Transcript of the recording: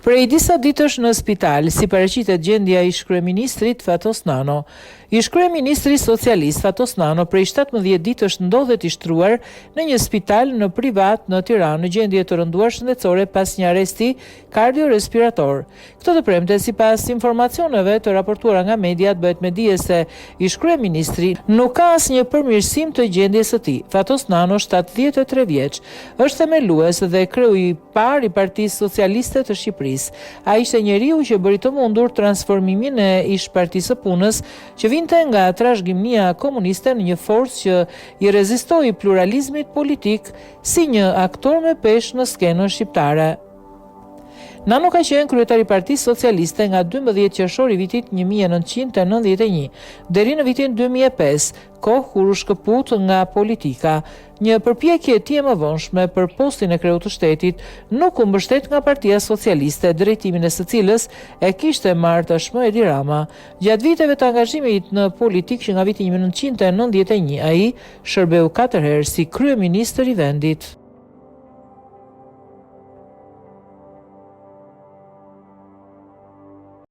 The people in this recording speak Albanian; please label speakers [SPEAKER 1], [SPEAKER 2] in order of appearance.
[SPEAKER 1] Prej disa ditësh në spital, si paraqitet gjendja e ish-kryeministrit Fatos Nano. Ish-kryeministri socialist Fatos Nano prej 17 ditësh ndodhet i shtruar në një spital në privat në Tiranë në gjendje të rënduar shëndetësore pas një arresti kardiorespirator. Këtë të premte, sipas informacioneve të raportuara nga mediat, bëhet me dije se ish-kryeministri nuk ka asnjë përmirësim të gjendjes së tij. Fatos Nano, 73 vjeç, është themelues dhe kreu i parë i Partisë Socialiste të Shqipërisë. Ai ishte njeriu që bëri të mundur transformimin e ish-Partisë së Punës, që vinte nga trashëgimia komuniste në një forcë që i rezistoi pluralizmit politik si një aktor me peshë në skenën shqiptare. Nano ka qenë kryetar i Partisë Socialiste nga 12 qershori i vitit 1991 deri në vitin 2005, kohë kur u shkëput nga politika. Një përpjekje e tij e mëvonshme për postin e kreut të shtetit nuk u mbështet nga Partia Socialiste, drejtimin e së cilës e kishte marrë tashmë Edi Rama. Gjatë viteve të angazhimit në politikë që nga viti 1991, ai shërbeu katër herë si kryeministër i vendit.